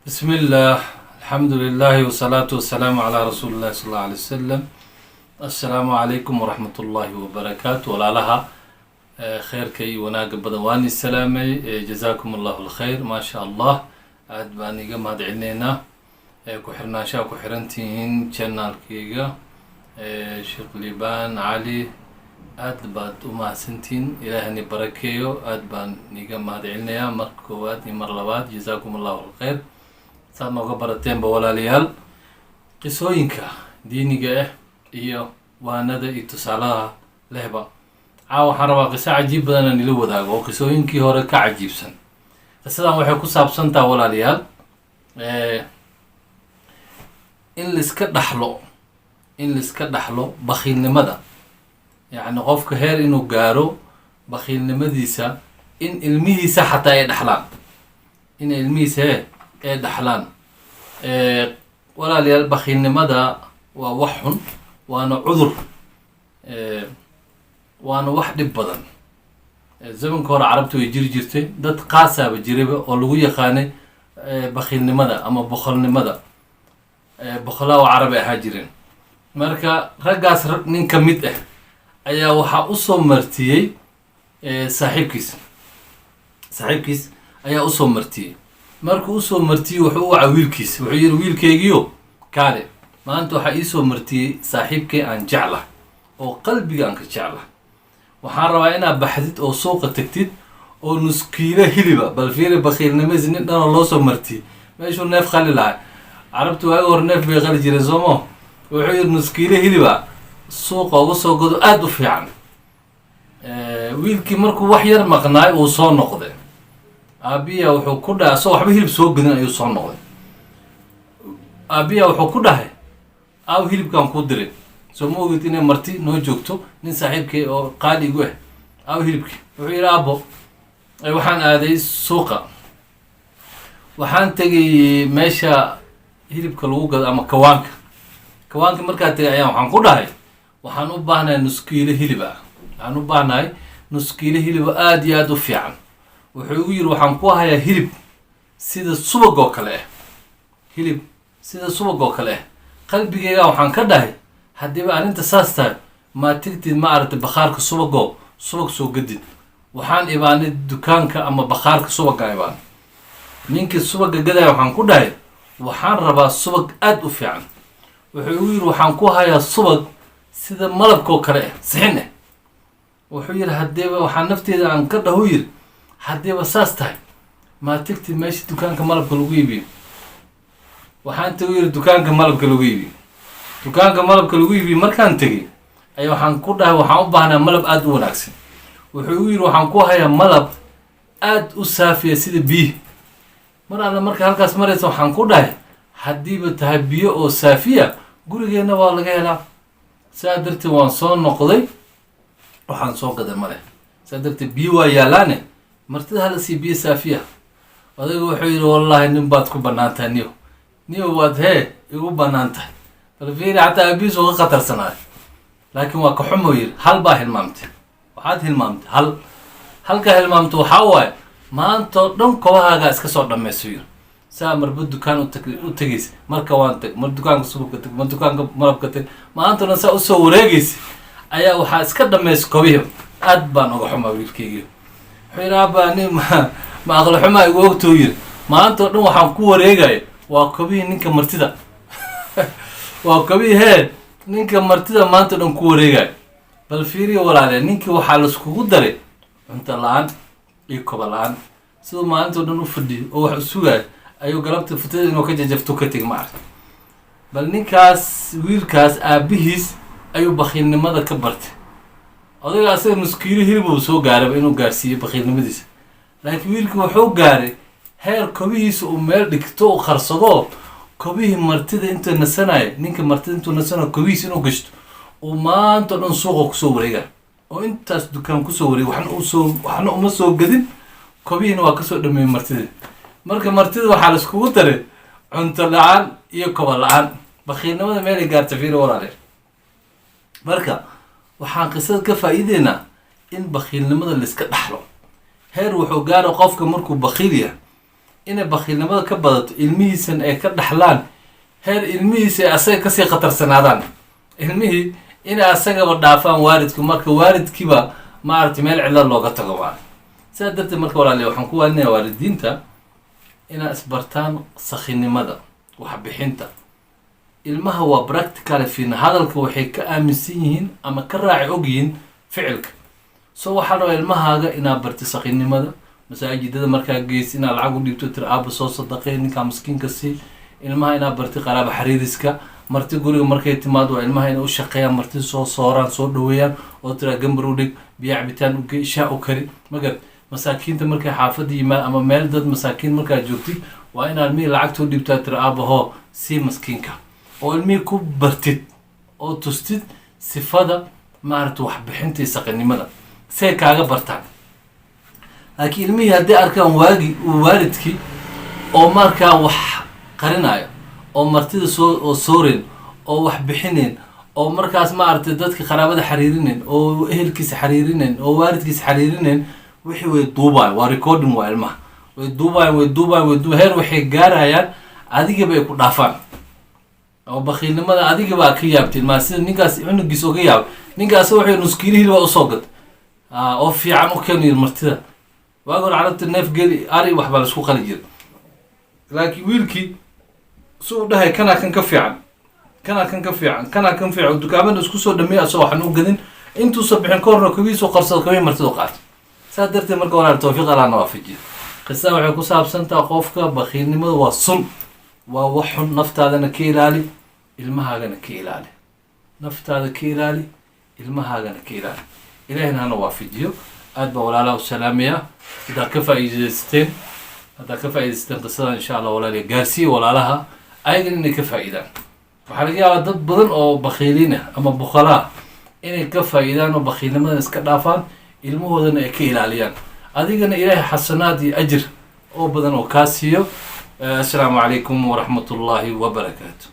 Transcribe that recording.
بسم الله، الحمد لله، والصلاة والسلام على رسول الله صلى الله عليه وسلم. السلام عليكم ورحمة الله وبركاته. Walaalaha kheyrka iyo wanaaga badan, waan isalaamay. جزاكم الله الخير. Maa sha Allah, aad baan iga mahad celineynaa ku xirnaanshaha ku xirantihiin channelkayga Sheekh Liban Cali. Aad baad u mahadsantihiin, Ilaahani barakeeyo. Aad baan iga mahad celinayaa mar koowaad iyo mar labaad. جزاكم الله الخير. Saad nooga barateenba, walaalayaal, qisooyinka diiniga ah iyo waanada iyo tusaalaha lehba, caawa waxaan rabaa qiso cajiib badan aan ila wadaago oo qisooyinkii hore ka cajiibsan. Qisadan waxay ku saabsan taha, walaalayaal, in laiska dhaxlo bakiilnimada, yacni qofka heer inuu gaaro bakiilnimadiisa in ilmihiisa xataa ay dhaxlaan, in ilmihiisa ay dhaxlaan. Walaalayaal, bakiilnimada waa wax xun, waana cudur, waana wax dhib badan. Zamanka hore Carabta way jiri jirtay, dad qaasaaba jirayba oo lagu yaqaanay bakiilnimada ama boqolnimada. Boqolaa oo Carab ay ahaa jireen. Marka raggaas nin ka mid ah ayaa waxaa usoo martiyey saaxiibkiis. Saaxiibkiis ayaa usoo martiyey. Markuu usoo martiyey, wuxuu u wacay wiilkiis. Wuxuu yihi: "Wiilkaygiyo, kaale, maanta waxaa iisoo martiyey saaxiibkay aan jeclah oo qalbiga aan ka jeclah. Waxaan rabaa inaad baxdid oo suuqa tagtid oo nuskiilo hiliba." Bal fiiri bakiilnimadiis, nin dhanoo loo soo martiyey meeshuu neef qali lahay. Carabtu waagi hore neef bay qali jireen, soomo? Wuxuu yihi: "Nuskiilo hiliba suuqa uga soo gado, aada u fiican." Wiilkii markuu wax yar maqnaay, uu soo noqday. Aabiya wuxuu ku dhahay, asagoo waxba hilib soo gadin ayuu soo noqday. Aabiya wuxuu ku dhahay: "Aaw hilibkaan kuu diray? Soo ma ogid inay marti noo joogto, nin saaxiibkay oo qaali igu ah? Aaw hilibki?" Wuxuu yidhi: "Aabo, waxaan aaday suuqa, waxaan tegay meesha hilibka lagu gado ama kawaanka. Kawaanka markaa tegay ayaan waxaan ku dhahay, waxaan u baahnahay nus kiilo hilib ah, waxaan u baahnahay nus kiilo hiliba aada iyo aada u fiican. Wuxuu igu yidhi, waxaan ku hayaa hilib sida subag oo kale ah, hilib sida subag oo kale ah. Qalbigeyga waxaan ka dhahay, haddiiba arrinta saas tahay, maa tigtid, ma aragtay, bakhaarka subagoo subag soo gadid. Waxaan imaanay dukaanka ama bakhaarka subagaan imaanay. Ninkii subaga gadaya waxaan ku dhahay, waxaan rabaa subag aada u fiican. Wuxuu igu yidhi, waxaan ku hayaa subag sida malabka oo kale ah, sixin ah." Wuxuu yidhi, haddiiba waxaa nafteeda aan ka dhahu yidhi, haddiiba saas tahay, maa tigtid meesha dukaanka malabka lagu iibiyo. Waxaan tegay, yidhi, dukaanka malabka lagu iibiyo. Dukaanka malabka lagu iibiyo markaan tegay ayaa waxaan ku dhahay, waxaan u baahnaa malab aada u wanaagsan. Wuxuu igu yidhi, waxaan ku hayaa malab aada u saafiya sida biyihi. Mar alle marka halkaas maraysa, waxaan ku dhahay, haddiiba tahay biyo oo saafiya, gurigeenna waa laga helaa. Saa darteed waan soo noqday, waxaan soo gaday male. Saa darteed biyo waa yaalaane, martida hala sii biyo saafiya." Odaygu wuxuu yidhi: "Wallaahi nin baad ku banaan tahay, niyo, niyo, waad hee igu banaan tahay." Bal fiiri, xataa aabihiis uga khatarsanaayo. "Laakiin waa ka xumo," yidhi, "hal baa hilmaamtay. Waxaad hilmaamtay hal. Halkaa hilmaamtay waxaa waaye, maantoo dhan kobahaagaa iska soo dhammayso," yiri, "saa marba dukaan u tegaysa. Marka waan tag, mar dukaanka subagka tag, mar dukaanka malabka tag, maantoo dhan saa usoo wareegaysa ayaa waxaa iska dhammaysa kobihii. Aad baan uga xumaa, wiilkaygii." Wuxuu yidhi: "Aabba, ni ma aqli xumaa igu ogtuu?" Yiri, "Maanta oo dhan waxaan ku wareegaya waa kobihii ninka martida, waa kobihii hee ninka martida maanta o dhan ku wareegaya." Bal fiiriya, walaale, ninkii waxaa laiskugu daray cunto la-aan iyo koba la-aan. Siduu maalintao dhan u fadhiyo oo wax u sugayo ayuu galabta futada inuu ka jajafto ka tegay, ma arka. Bal ninkaas, wiilkaas aabihiis ayuu bakiilnimada ka bartay. Odayga asaga nuskiilo hilib uu soo gaarayba inuu gaarsiiyo bakiilnimadiisa, laakiin wiilkii wuxuu gaaray heer kobihiisa uu meel dhigto, uu qarsado kobihii martida intuu nasanayo, ninka martida intuu nasanayo kobihiisa inuu gashto, uu maanta o dhan suuqa kusoo wareega oo intaas dukaan kusoo wareega. Waxna uma soo gadin, kobihiina waa kasoo dhameeyey martida. Marka martida waxaa laiskugu daray cunto la-aan iyo koba la-aan. Bakiilnimada meelay gaarta fiiri, walaale. Marka waxaan qisada ka faa'iideynaa in bakiilnimada laiska dhaxlo. Heer wuxuu gaara qofka markuu bakiil yahay. Inay bakhiilnimada ka badato, ilmihiisan ay ka dhaxlaan, heer ilmihiisa ay asaga kasii khatarsanaadaan, ilmihii inay asagaba dhaafaan waalidku. Marka waalidkiiba, maaragtay, meel cidla looga tago maarata. Sidaa darteed marka, walaaliya, waxaan ku waaninaya waalidiinta inaa isbartaan sakhinimada, waxbixinta ilmaha. Waa practical fin hadalka waxay ka aaminsan yihiin ama ka raaci og yihiin ficilka. So waxaa rabaa ilmahaaga inaad barti sakhinimada. Masaajidada markaa geysi, inaad lacag u dhiibto, tiri, "Aaba, soo sadaqey, ninkaa maskiinka sii." Ilmaha inaad barti qaraaba xariiriska. Marti guriga markay timaado, waa ilmaha inay u shaqeeyaan, marti soo sooraan, soo dhaweeyaan, oo tiraa, "Gambar u dhig, biyo cabitaan u gey, shaa u kari." Magar masaakiinta markay xaafadda yimaad ama meel dad masaakiin markaa joogtid, waa inaad ilmihii lacagta u dhiibtaa, tira, "Aaba, hoo, sii maskiinka," oo ilmihii ku bartid oo tustid sifada, maaragta, waxbixinta iyo saqinimada say kaaga bartaan. Laakiin ilmihii hadday arkaan waagi uu waalidkii oo markaa wax qarinayo, oo martida soo oo sooreyn, oo wax bixinayn, oo markaas, maaragtay, dadka qaraabada xariirinayn, oo ehelkiisa xariirinayn, oo waalidkiisa xariirinayn, wixii way duubayan. Waa recording, waa ilmaha way duubayan, way duubayan, way duubayan, heer waxay gaarayaan adigaba ay ku dhaafaan oo bakiilnimada adigabaa ka yaabtay ilmaha, sida ninkaas cunugiisa oga yaabay. Ninkaas wuxuu nuskiili hilibaa usoo gatay oo fiican u keeno martida. Waagi hore carabta neef geli, ari, waxbaa laisku qali jiray. Laakiin wiilkii si uu dhahay, "Kanaa kan ka fiican, kanaa kan ka fiican, kanaa kan fiican," dukaamada isku soo dhameeyay asagoo waxan u gadin. Intuusa bixin ka horna kabihiisu qarsado, kabihii martida u qaatay. Saas darteed marka, walaal, tawfiiq Allahna waafajiyo. Qisada waxay ku saabsan tahay qofka bakiilnimadu waa sun, waa wax xun. Naftaadana ka ilaali, ilmahaagana ka ilaali. Naftaada ka ilaali, ilmahaagana ka ilaali. Ilahina hana waafajiyo. Aad baa walaalaha u salaamaya. Haddaad ka faa'iidaysateen qisadan, insha Allah, walaaliya, gaarsiiya walaalaha ayagana inay ka faa'iidaan. Waxaa laga yaabaa dad badan oo bakhiiliin ah ama bukhalaa inay ka faa'iidaan oo bakhiilnimadan iska dhaafaan, ilmahoodana ay ka ilaaliyaan. Adigana Ilaahay xasanaad iyo ajir oo badan oo kaa siiyo. Assalaamu calaykum waraxmat ullaahi wabarakaatu.